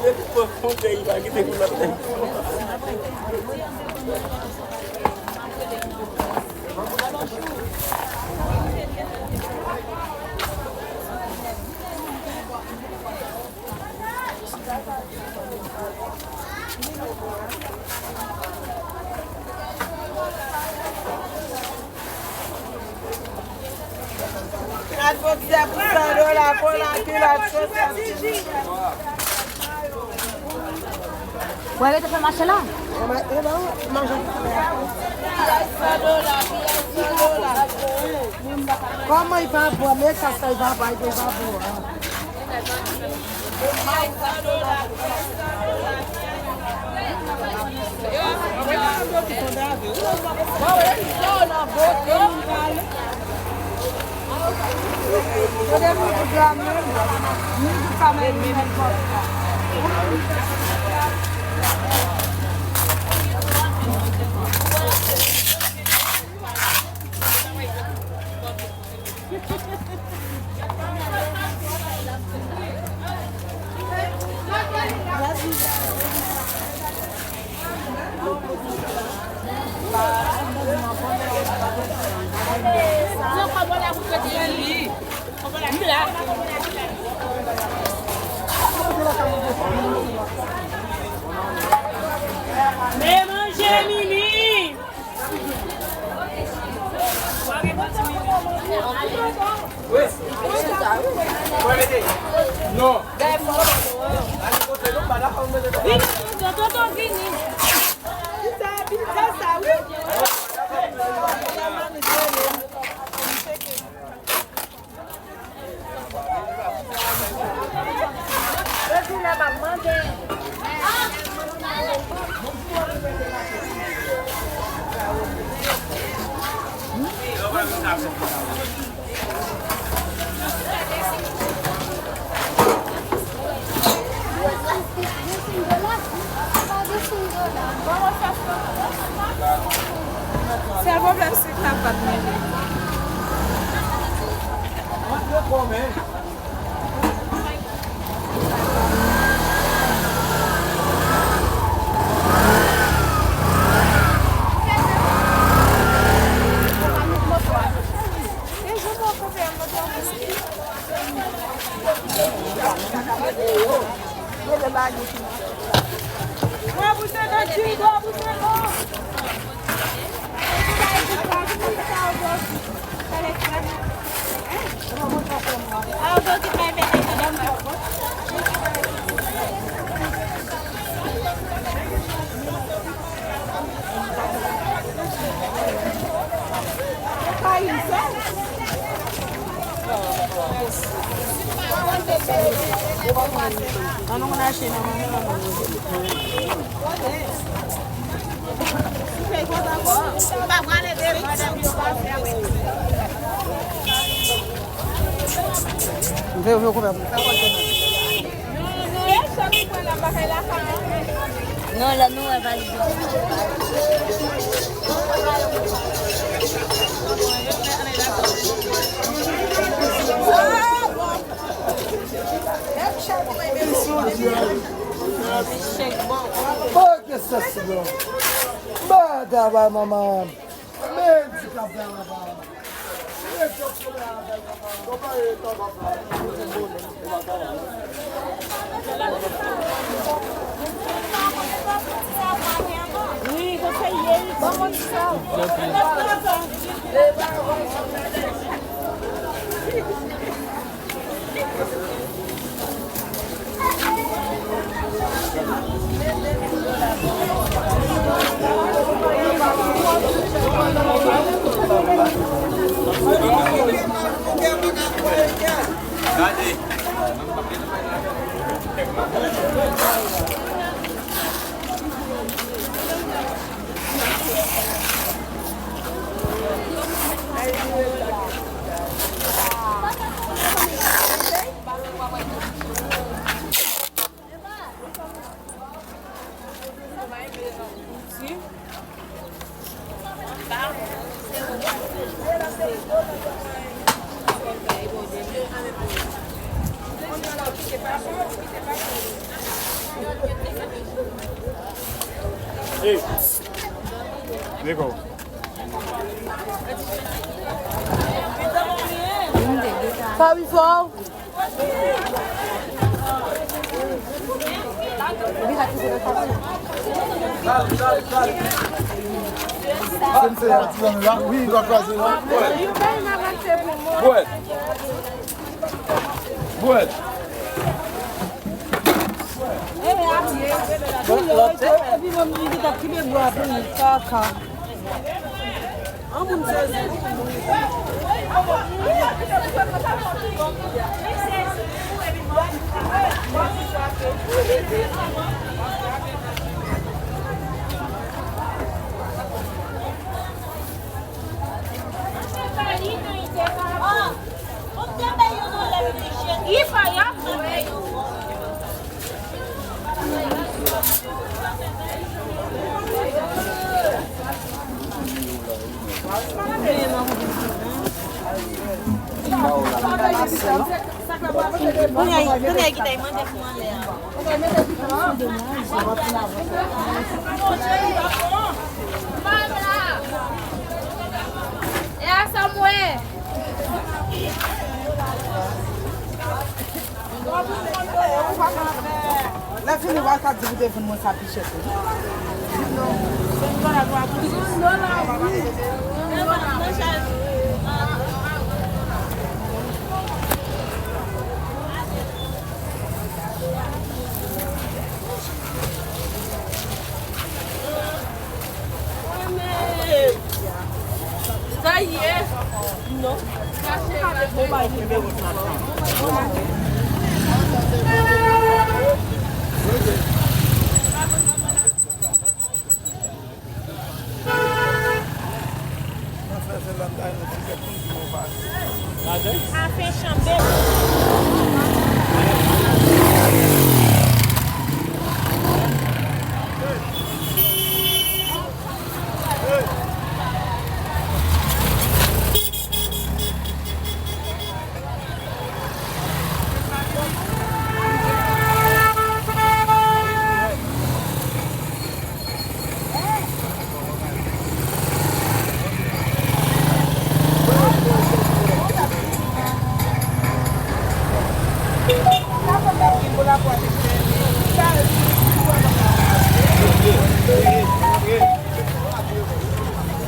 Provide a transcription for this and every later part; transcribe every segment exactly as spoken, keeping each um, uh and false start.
Pou fon peyi pa kite pou lòt nèg. Gad bòksè pou san dola, kola, kilòt, sosèt. Wè, rete fè mache la. Kòman li pa bò? Men sa, sa li pa bò, li pa bò. Men manje, Mimi! Vini, tonton, tonton, vini. Sèl pwoblèm se kapat manje. Non, la nou wè valide. Oke, sesi, bro. Bada ba mama. Men di ka ba mama. Hey. Let go. Sa wi fò. Wi, w ap kraze la. Bwè. Bwè. Epi mwen m di ta kibe bwa pou li kaka. An moun sezi. Kounye a, kounye a ki ta manje pou anlè a. E a sa m wè. Lè fini, w a ka di ou te vann mwen sa pi chè tou. Sa ye? Non. Afen chanbe.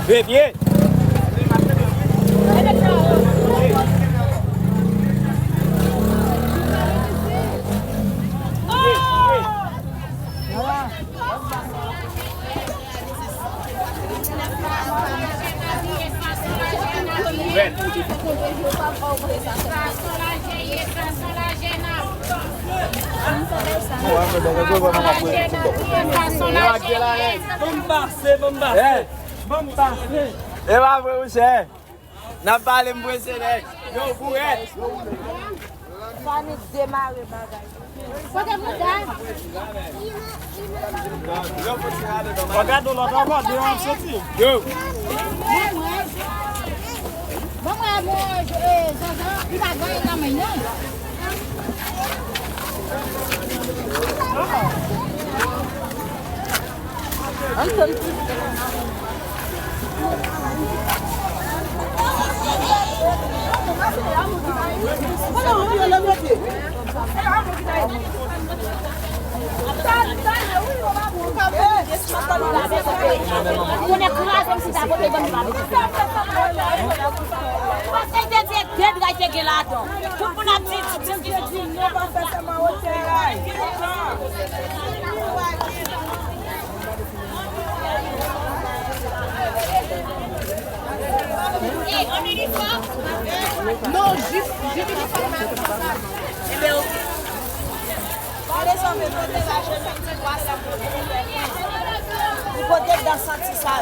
Vye, vye. Ban m pase, ban m pase. Ban m pase. E pa vre, monchè. N ap pale, m prese nèg. Yo, bourèt. Fò nou demare bagay. Kote mouda? Wa gade lòt anba, deyò ap soti. Yo. Ban mwen, ban mwen, bon, eh, zanzan, li pa gen nan men non. Ann fè l tou. Konnen kraze m si ta pote ban m pa vin. Paske te di de dra te gen ladan. Tout moun ap di, di, di, di, di, non, pa fè sa, ma wotè a. Non, jis, jis. Gade sa, men kote la, je menm ti pwa sa. Li pote dan santi sa.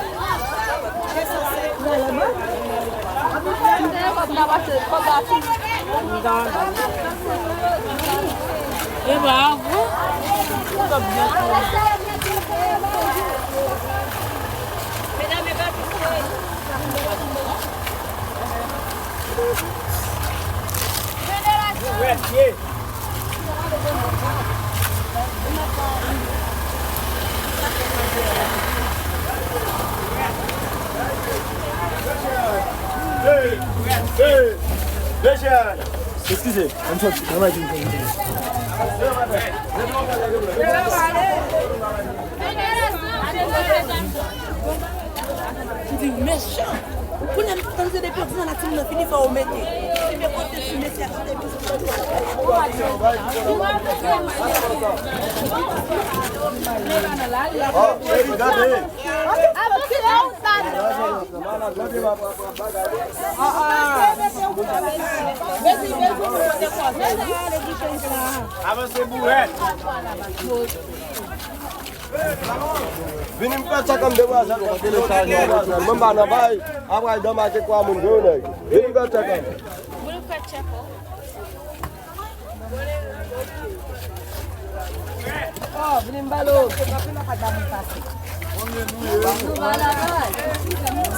E ba, Eskize, ann sòti, travay vin fè vin. Ti mechan. Kounye a m tann se depi yo di nan la timoun nan fini fè yo mete. Ebyen kote ti mesye a chante pis. Oh, hey, gade. Avanse bourèt. Vini m fè tchak an m demwazèl, mwen telefòn demwazèl. Mwen m pa nan bay, apre al danmaje kwa moun, vre nèg. Vini m fè tchak an m. Oh, vini m ba l.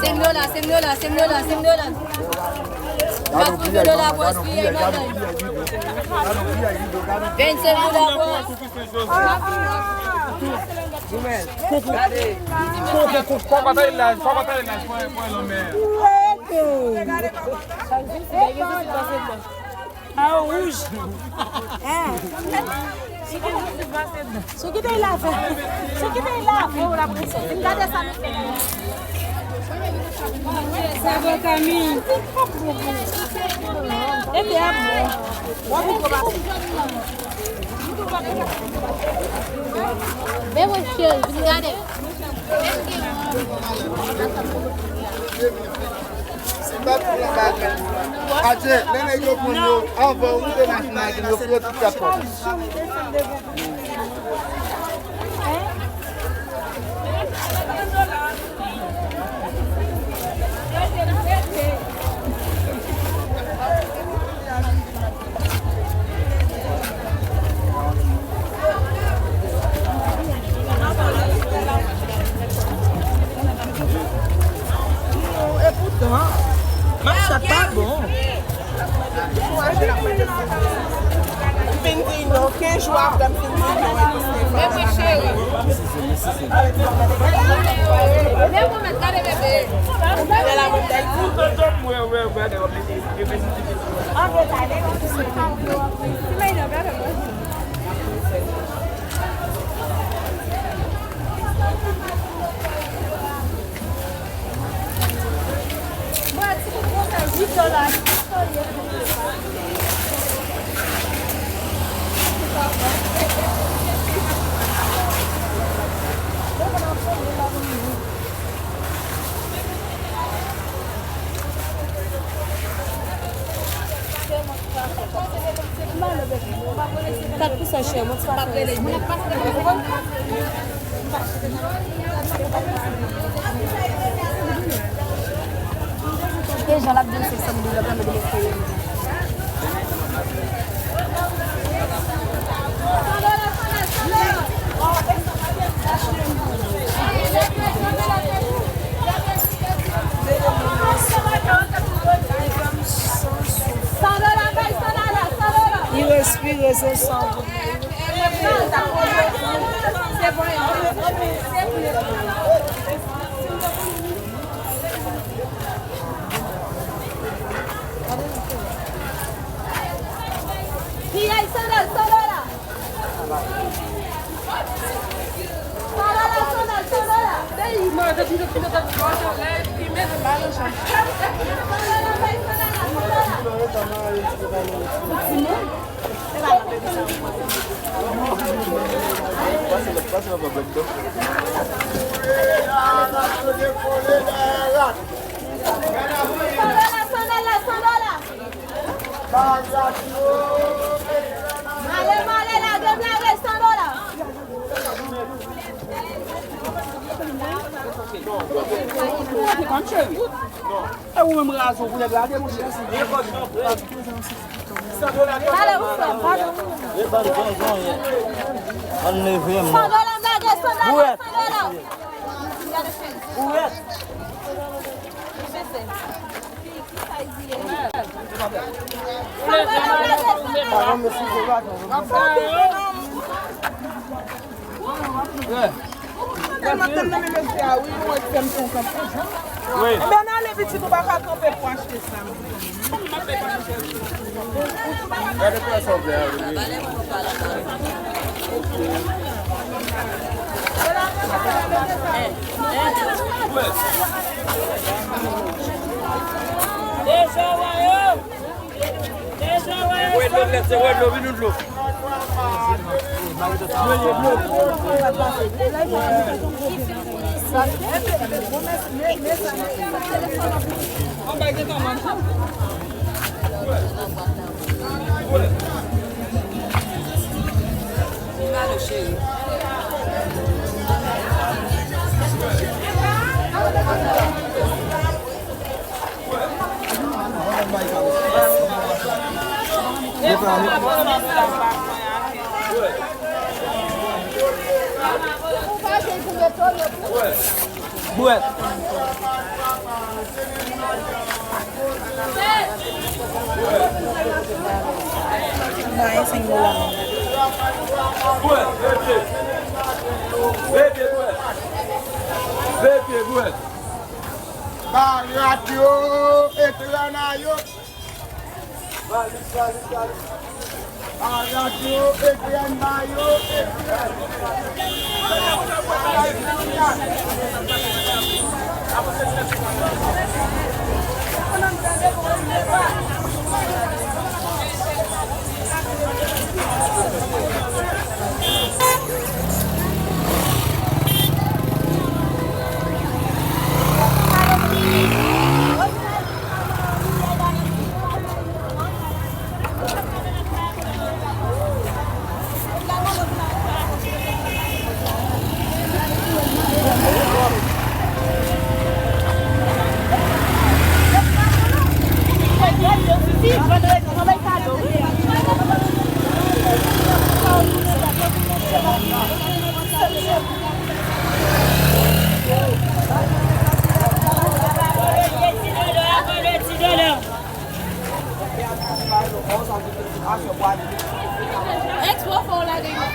Senk dola, senk dola, senk dola, senk dola. Mwen koupe dola bòs, piye madanm. Vennsenk dola bòs. Kòkòt ay laj, kòkòt ay laj, pran, pran lanmè. A, wouj. Hein? Sou ki te lave? Sou ki te lave ou la presyon? Gade sa nou fè. Sa bon, Kami. Ete a bon. Men mwen cheri, vin gade. Se pa pou yon bagay. Adje, lè nèg yo pran yo, anvan ou rive machin nan, yo fouye tout tèt kò. E poutan, machat pa bon. M fin di non, kenz jou apre m fin di non, e pou se fè. Men mwen cheri. Men mwen mèt gade bebe. Gade la mwen dèy di. Kat pou sa chè, mwen ti pa fè. Deja l ap di m se san dola, pèmèt de mete. Li respire, se sa. Piyay san dola, san dola. San dola, san dola, san dola. Male, male, lage m lage san dola. E ou menm razo pou nèg lage, monchè. Male, ou fè, pardon. Ann leve m. San dola m lage, san dola, san dola. Bourèt. Tèlman tann nan men mesye a, wi, ou wè ki fè m kontan. Wi. Ebyen, n ale pitit, ou pa ka kanpe pou achte sa. Gade pwason vè a, wi. Deja wa yo. Deja wa yo. Wè dlo, vle se wè dlo, vin dlo. Bwè. Bwè, senk dola. Bwè, bebe. Bebe, bwè. Bebe, bwè. Barak yo, etranay yo. Barak yo, etranay yo, etranay yo. Expo fò w lage yon.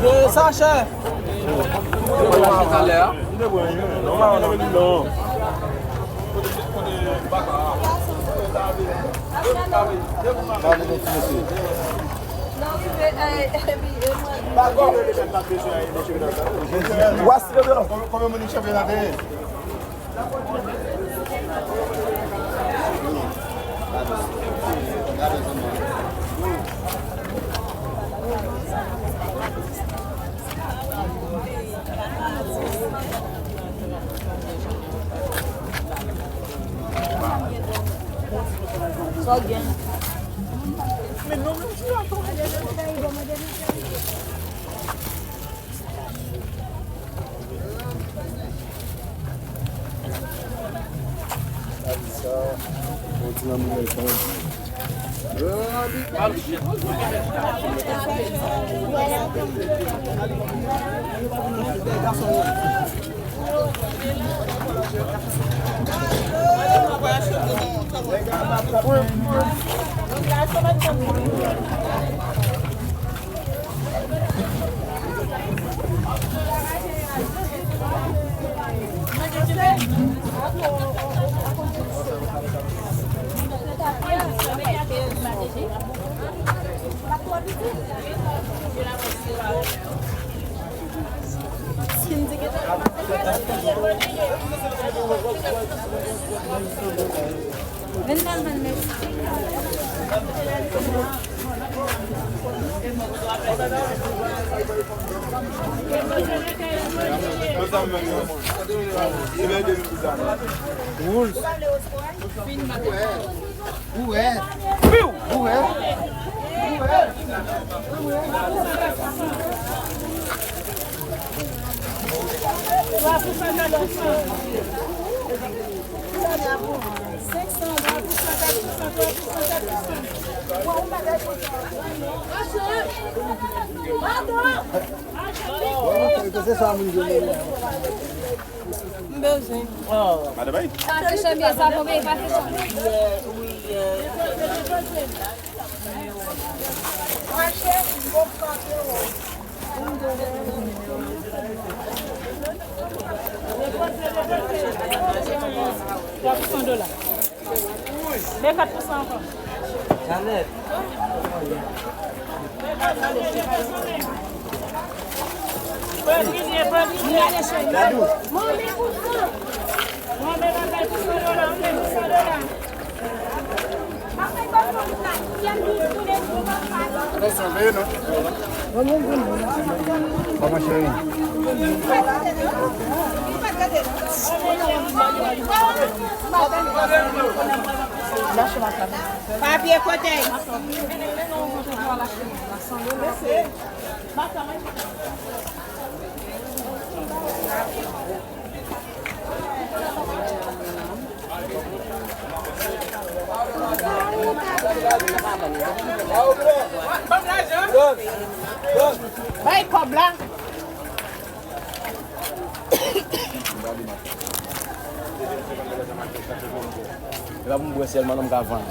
De sachè. Konbyen moun ki chanpyona te ye? Sa w gen? Vennèf, vennèf. Wouls. Ou wè. Ou wè. Ou wè. Twa pou san, katòz san. Senk san, twa pou san, kat pou san, twa pou san, kat pou san. Bon, ou pa gade. Mache. Mache. M bezwen. Madanm Bay? Pase chanbye sa pou mwen, pase chanbye. Twa pou san dola. Men kat pou san ankò. Janet. Dadou. Manmi pou san. Manmi bagay pou san dola, manmi pou san dola. Atansyon, veye non. Kòman cheri? Papye kote? Bay kòb la. E pa pou m bwè sèlman non, m ka vann.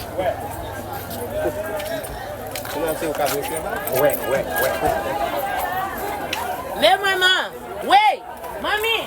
Ou menm se ou k ap reklame? Wè, wè, wè. Men mwen, man. Wi, manmi.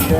M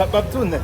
ap, m ap tounen.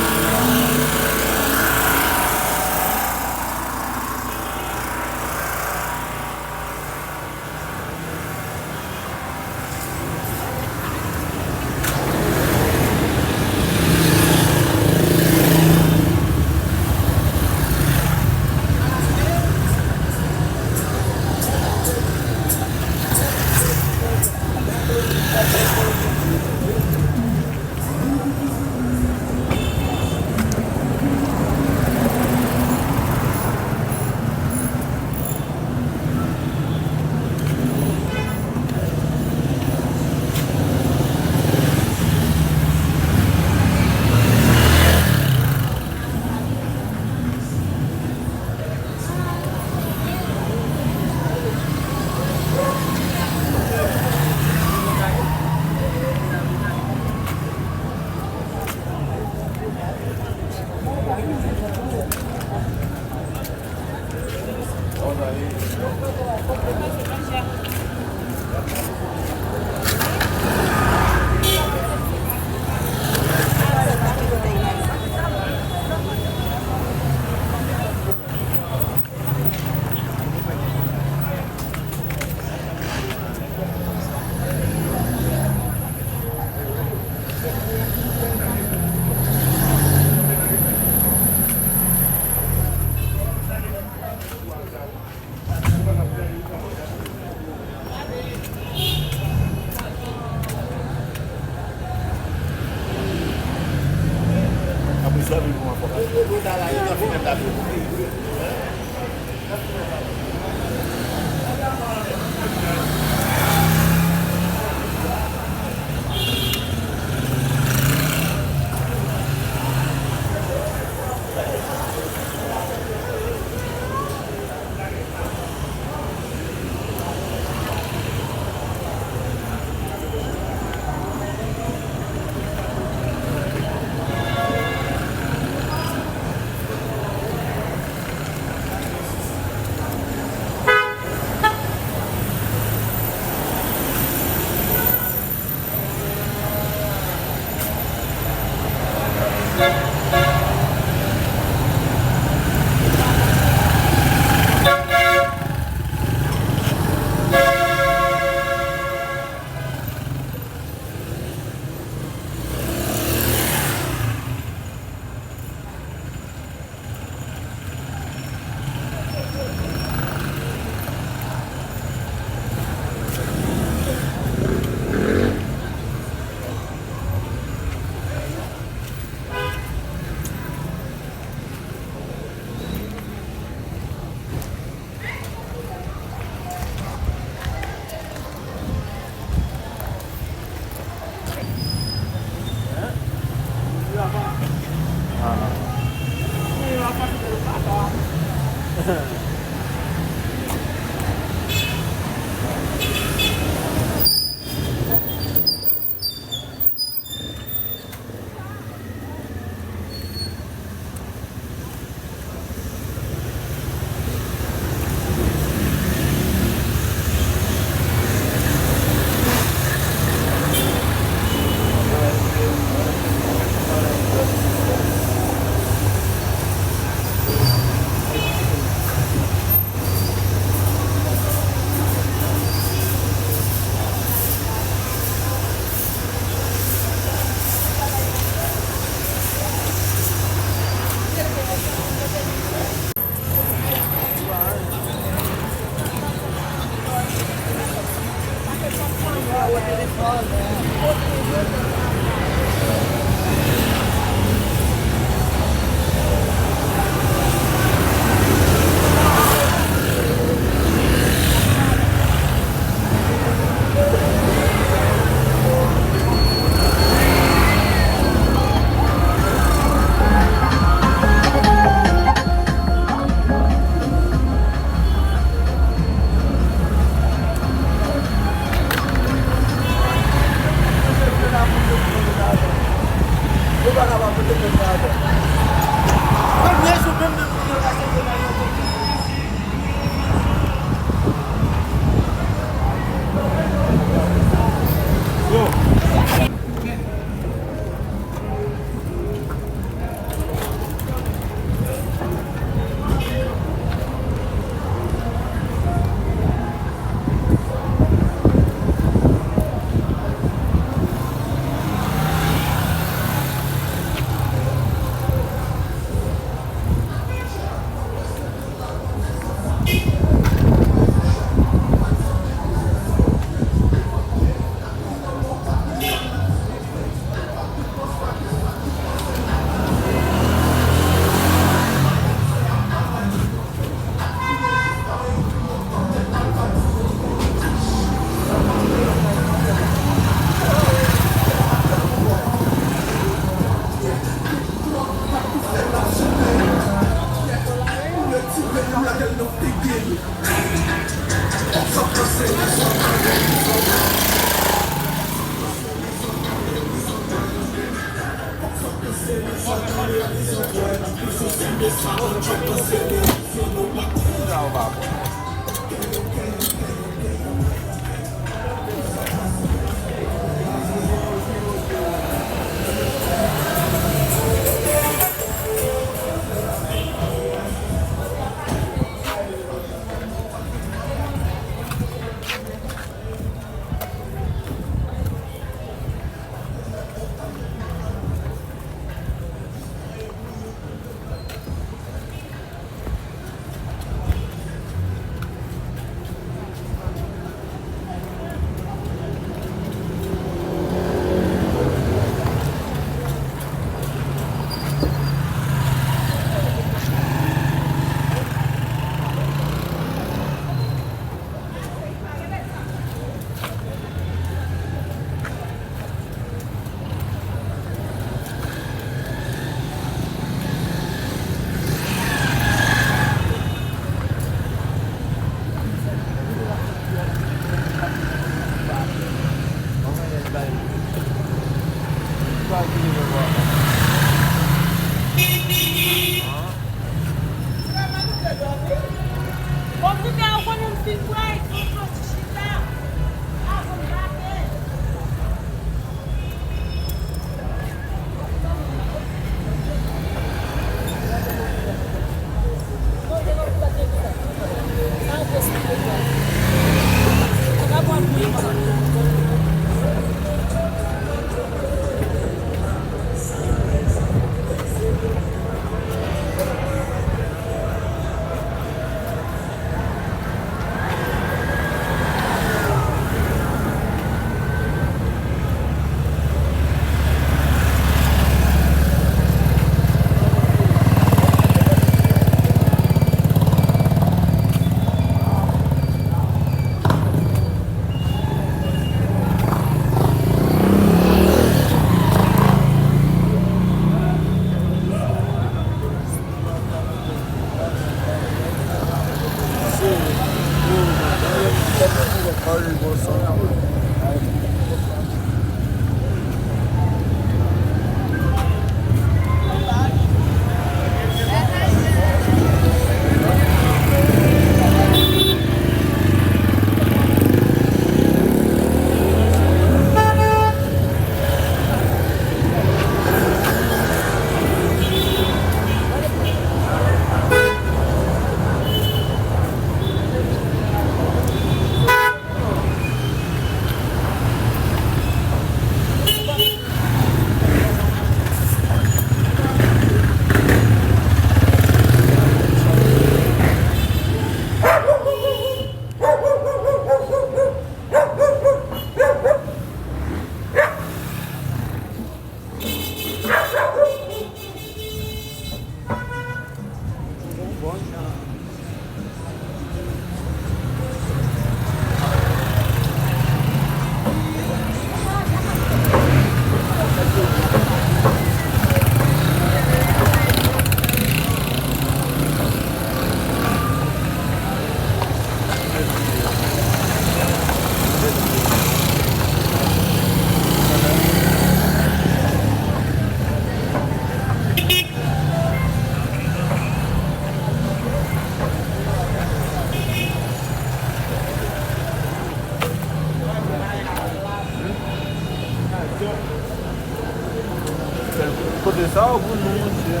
Oh, pou nou, monchè.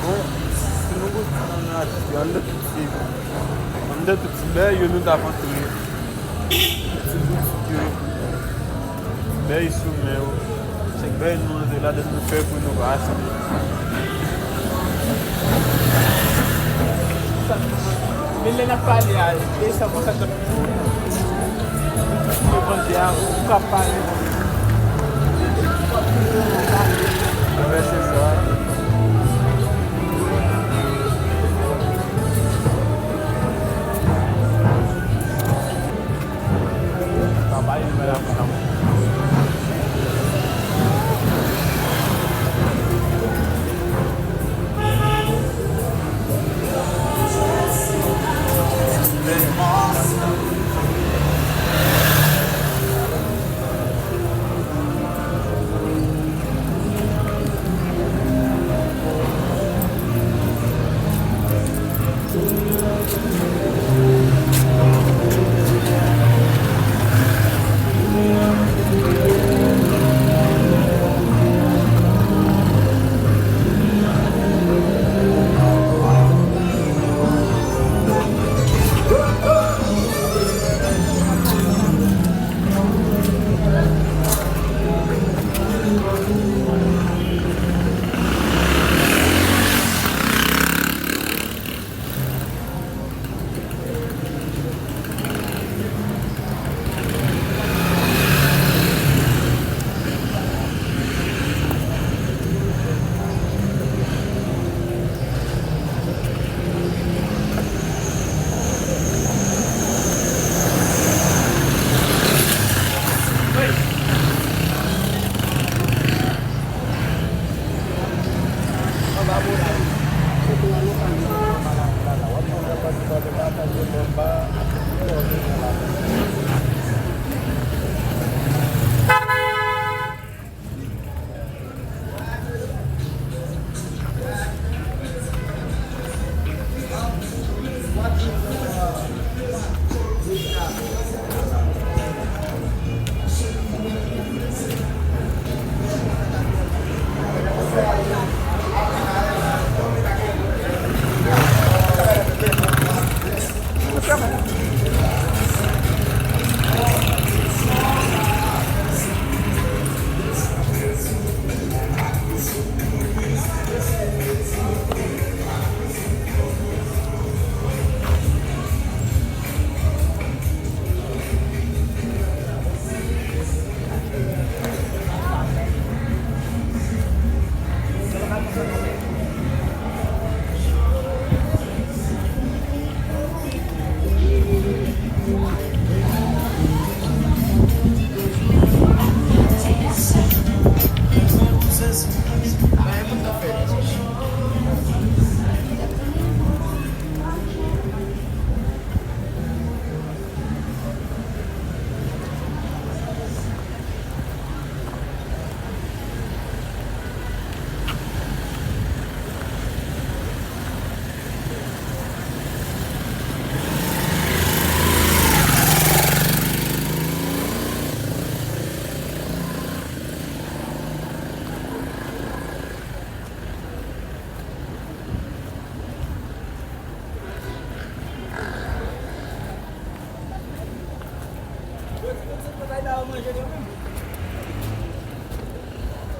Bon, si nou goumen nan atis yo, anndan tout ti, anndan tout ti bèy yo, nou t ap antre. Ti boutik yo. Bèy sou men yo. Chak bèy nou antre ladan nou fè pou nou pa asanble. Men lè n ap pale a, e sa konsa t ap mande a, ou ka pale. Travèse sa.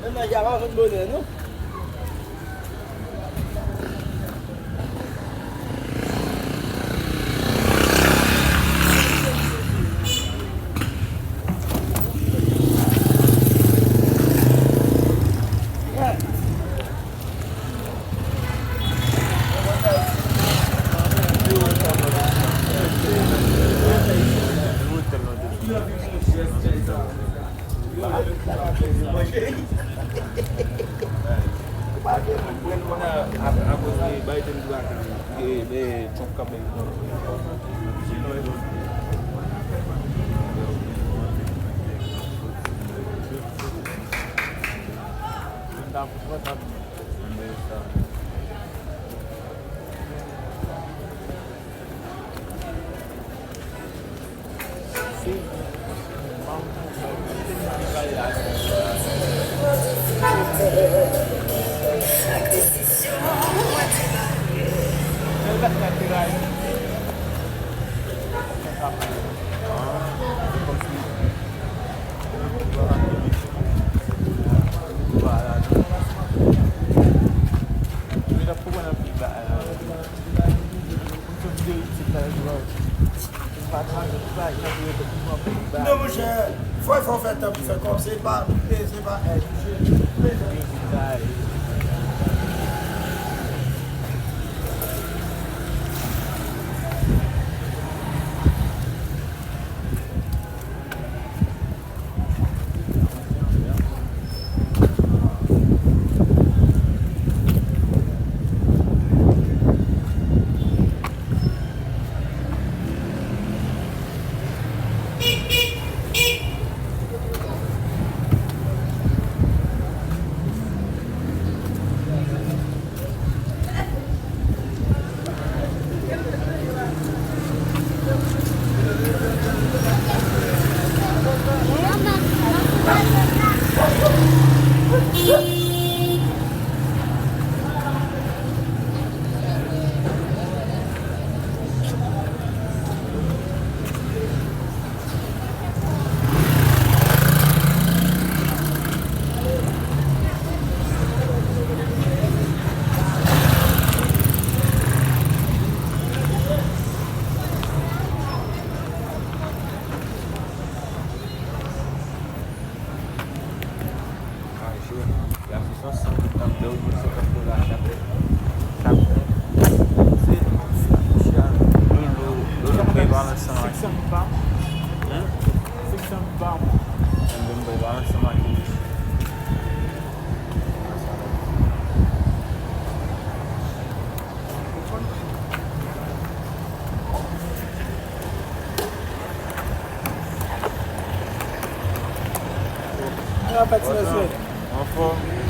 Men manje a pa fèt bonè, non. Ou pa gen moun pran. Kounye a, a, akoz de Biden di la, e, e, Trump kanpe. Mwen ta kontan. Non, monchè, fò, fò fè tan pou fè kòb, se pa, se pa èd. Ay, jodi a se swasann dola, dola chak, chak. Se, se chè. Lolo, Lolo bay balans ansanm ak. Six cents pa. Hmm? Six cents pa mwa. Mwen bay balans ansanm ak. Anfòm.